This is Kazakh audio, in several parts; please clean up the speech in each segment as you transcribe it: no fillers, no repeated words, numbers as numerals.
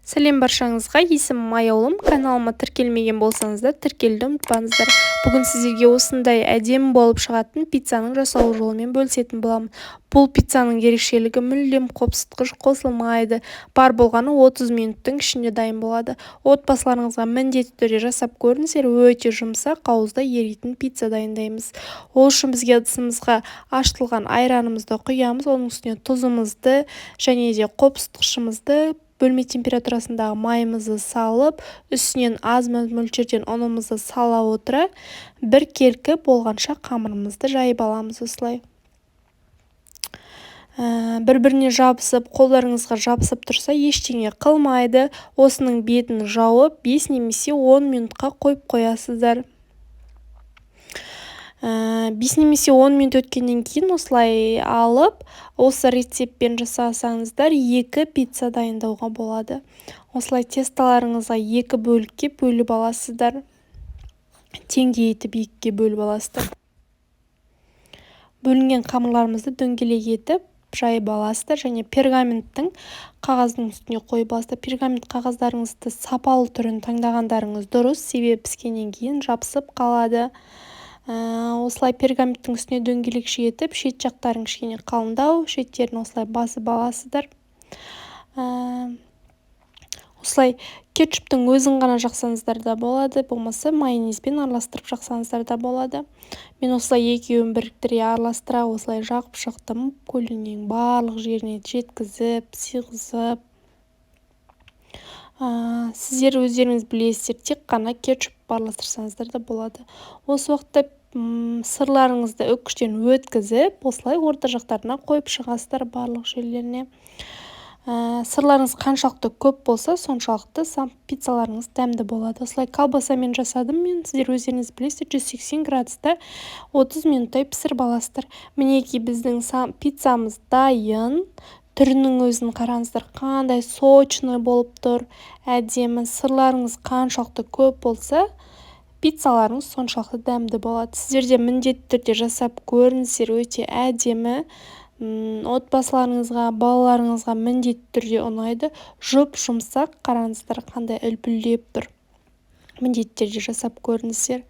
Сәлем баршаңызға! Есімім Аяулым. Каналыма тіркелмеген болсаңыздар, тіркелуді ұмытпаңыздар. Бүгін сіздерге осындай әдемі болып шығатын пиццаның жасалу жолымен бөлісетін боламын. Бұл пиццаның ерекшелігі: мүлдем қопсытқыш қосылмайды, бар болғаны 30 минуттың ішінде дайын болады. Отбасыларыңызға міндетті түрде жасап көріңіздер. Өте жұмсақ, ауызда еритін пицца дайындаймыз. Ол үшін бізге ыдысымызға ашытылған айранымызды құямыз, оның үстіне тұзымызды және де қопсытқышымызды, бөлме температурасындағы майымызды салып, үстінен аз-маз мөлшерден ұнымызды сала отыра, біркелкі болғанша қамырымызды жайып аламыз. Осылай бір-біріне жабысып, қолдарыңызға жабысып тұрса, ештеңе қылмайды. Осының бетін жауып, 5 немесе 10 минутқа қойып қоясыздар. 5 немесе 10 минут өткеннен кейін осылай алып, осы рецептпен жасасаңыздар, екі пицца дайындауға болады. Осылай тестоларыңызға екі бөлікке бөліп аласыздар, теңдей етіп екіге бөліп аласыздар. Бөлінген қамырларымызды дөңгелек етіп жайып аласыздар және пергаменттің қағаздың үстіне қойып аласыздар. Пергамент қағаздарыңызды сапалы түрін таңдағандарыңыз дұрыс, себебі піскеннен кейін жабысып қалады. Осылай пергаменттің үстіне дөңгелекше етіп, шет жақтарын кішкене қалыңдау, шеттерін осылай басып аласыздар. Осылай кетчуптың өзін ғана жақсаңыздар да болады, болмаса майонезбен араластырып жақсаңыздар да болады. Мен осылай екеуін біріктіре араластыра, осылай жағып шықтым, көлденең барлық жеріне жеткізіп, сыйғызып. Сіздер өздеріңіз білесіздер, тек қана кетчуп араластырсаңыздар да болады. Осы уақытта сырларыңызды үккіштен өткізіп, осылай орта жақтарына қойып шығасыздар барлық жерлеріне. Сырларыңыз қаншалықты көп болса, соншалықты сам пиццаларыңыз дәмді болады. Осылай колбасамен жасадым мен, сіздер өздеріңіз білесіздер. 180 градуста 30 минуттай пісіріп аласыздар. Мінекей, біздің пиццамыз дайын. Түрінің өзін қараңыздар, қандай сочный болып тұр, әдемі. Сырларыңыз қаншалықты көп болса, пиццаларыңыз соншалықты дәмді болады. Сіздер де міндетті түрде жасап көріңіздер, өте әдемі. Отбасыларыңызға, балаларыңызға міндетті түрде ұнайды. Жұп жұмсақ, қараңыздар, қандай үлпілдеп тұр. Міндетті түрде жасап көріңіздер.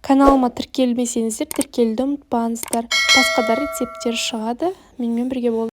Каналыма тіркелмесеңіздер, тіркелуді ұмытпаңыздар. Басқа да рецепттер шығады. Менімен бірге бол.